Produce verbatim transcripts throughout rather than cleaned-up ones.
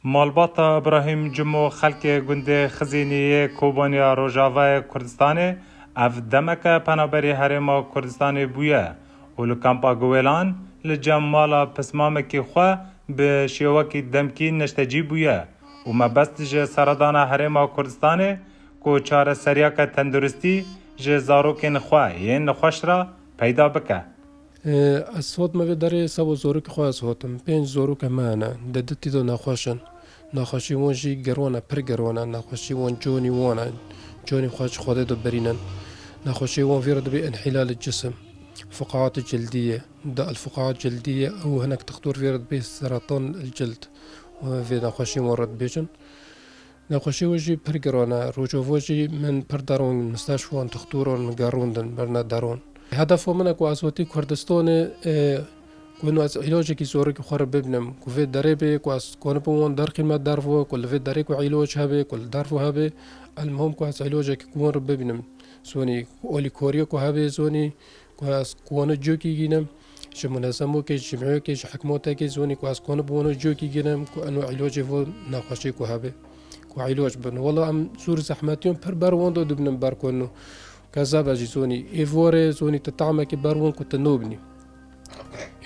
Malbata Ibrahîm Cimo xelkê gundê Xizînî yê Kobaniya Rojavayê Kurdistanê ev demeke penaberê Herêma Kurdistanê bûye û li kampa Guwêlan li cem mala pismamekî xwe bi şêwekî demkî neştecî bûye û mebest ji seredana Herêma Kurdistanê ku çareseriyeke tenduristî ji zarokên xwe yên nexweş re peyda bike. Ez hotime vê derê seba zorokê xwe ez hotim. Pênc zorokê me hene. Di du tî de nexweş in. Nexweşî wan jî gerwan e, pir gerwan e. Nexweşî wan conî wan e. Conî xwe ji Xwedê de birînin. Nexweşî wan vê re dibê înhîlalê cisim. Fuqaat cildî ye. Di el fuqaat cildî ye. Ew hinek dixtor vê re dibê seratan el cild. Vê nexweşî wan re dibêjin. Nexweşî we jî pir giran e. Roja vo jî min pir deron misteşfan, dixtoran gerûndin, birine deron. Hedefa min e ku ez wetî Kurdistanê, e, ku ez îlacekî zorokî xwe re bibînim, ku vê derê bê, ku ez kanibim wan derxîme dervo, ku li vê derê ku îlac hebe, ku li dervo hebe, elmuhim ku ez îlacekî ku wan re bibînim. Zonî, ku alîkariya ku hebe zonî, ku ez ku wana cokî gînim, ji munezemokê, ji cimiyokê, ji hikûmetekê zonî ku ez ku wana bi wana cokî gînim, ku eno îlacê vo nexweşê ku hebe, ku îlac bin. Wela em zor zehmetiyan pir ber wan de dibînim ber ku eno. Kezebe jî zonî. Ê vorê zonî tu tamekî ber wan ku tu nobînî.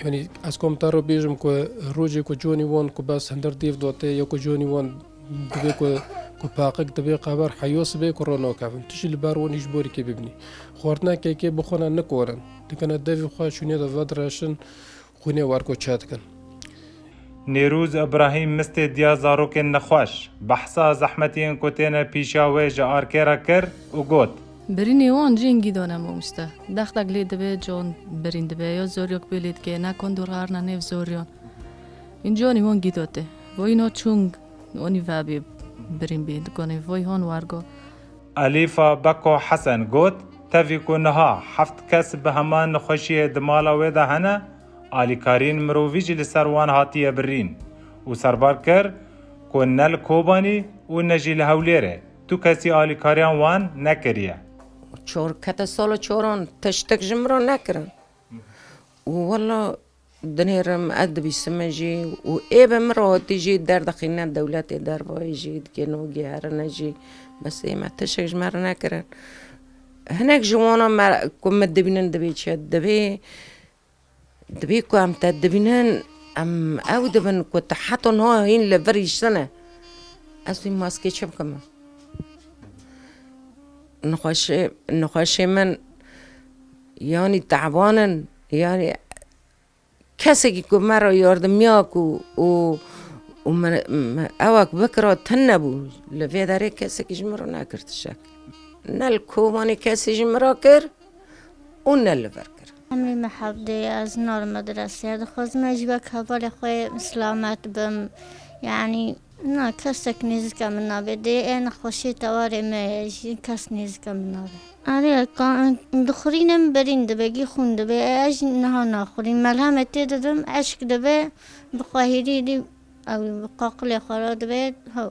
Yanî ez kom te re bêjim ku rojê ku conî wan ku bes hinder dêv dote ya ku conî wan dibê ku, ku paqik dibê qeber heyo sibê ku ronakevin. Tu jî li ber wan îş borîkê bibînî. Xwarinekekê bi xwe ne nikorin. Dikine devî xwe şûnê de vedireşin, xwînê wer ku çe dikin. Nêrûz Ibrahîm mistê diya zarokên nexweş, behsa zehmetiyên ku têne pîşa wê ji arkê re kir û got. Birînê wan cîn gîdo ne mamoste. Dextek lê dibe can birîn dibe ya zoriyok bê lê dike, ne kon dûr xarine nêv zoriyan. În canî wan gîdo te. Vo îno çûng onî vebê birîn bê dikanê. Voy hon wergo. Elîfa Beko Hesen got, tevî ku niha heft kes bi heman nexweşiyê di mala wê de hene, alîkariyên mirovî jî li ser wan hatiye birîn û serbar kir ku ne li Kobanî û ne jî li Hewlêrê tu kesî alîkariyan wan nekiriye. Çor kete sala çoran tiştek ji min re nekirin. Û wela dinêrim, ez dibîsime jî û ê bi min re hatî jî derdixîne dewletê dervayî jî dikê nogê herine jî. Bes ê me tişek ji me re nekirin. Hinek ji wana me ku min dibînin dibê çi? Dibê, dibê ku em te dibînin, em ew dibin ku te heta niha hîn li vir hiştine. Ez wî maskê çi bikim? Nexweşê, nexweşê min yanî teban in, yanî kesekî ku me re yardimiya ku û, û me, me ewek bikira tune bû. Li vê derê kesekî ji min re nekir tiştek. Ne li Kobanê kesî ji min re kir û ne li vir kir. Emrî me hevdê, ez nar medresê. Dixwazim ez jî wek hevalê xwe silamet bim. Yanî, na, kesek nêzîka min nabe. Dê ê nexweşê tewarê me ye, jî kes nêzîka min nabe. Erê, ka-, dixurînim birîn dibe, gî xûn dibe. Ez jî niha naxurîm. Melhemê tê didim, eşk dibe, bi xwe hêrî dî, ew bi qaqilê xwe re dibe, hew.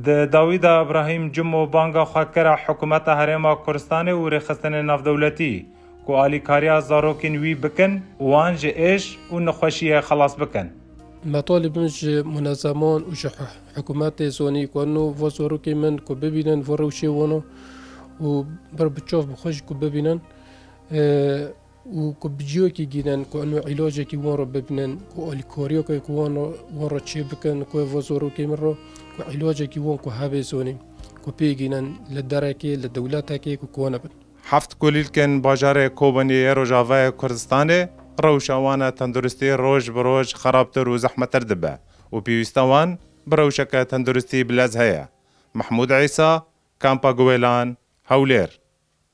Di dawî de Îbrahîm Cimo banga xwe kira hikûmeta Herêma Kurdistanê û rêxistinên navdewletî ku alîkariya zarokên wî bikin û wan ji êş û nexweşiyê xelas bikin. Metalî bin ji munezeman û ji hi-, hikûmetê zonî ku eno vo zorokê min ku bibînin vo rewşê wano û bir bi çav bi xwe jî ku bibînin, e, û ku bi ciyokî gînin ku eno îlacekî wan re bibînin, ku alîkariyokê ku wan re, wan re çê bikin, ku vo zorokê min re, ku îlacekî wan ku hebe zonî, ku pê gînin li derekê, li dewletekê ku kone bin. Heft kulîlkên bajarê Kobaniyê yê Rojavayê Kurdistanê rewşa wan e tenduristî roj bi roj xerabtir û zehmettir dibe û pêwîsta wan bi rewşeke tenduristî bi lez heye. Mehmûd Îsa, Kampa Guwêlan, Hewlêr.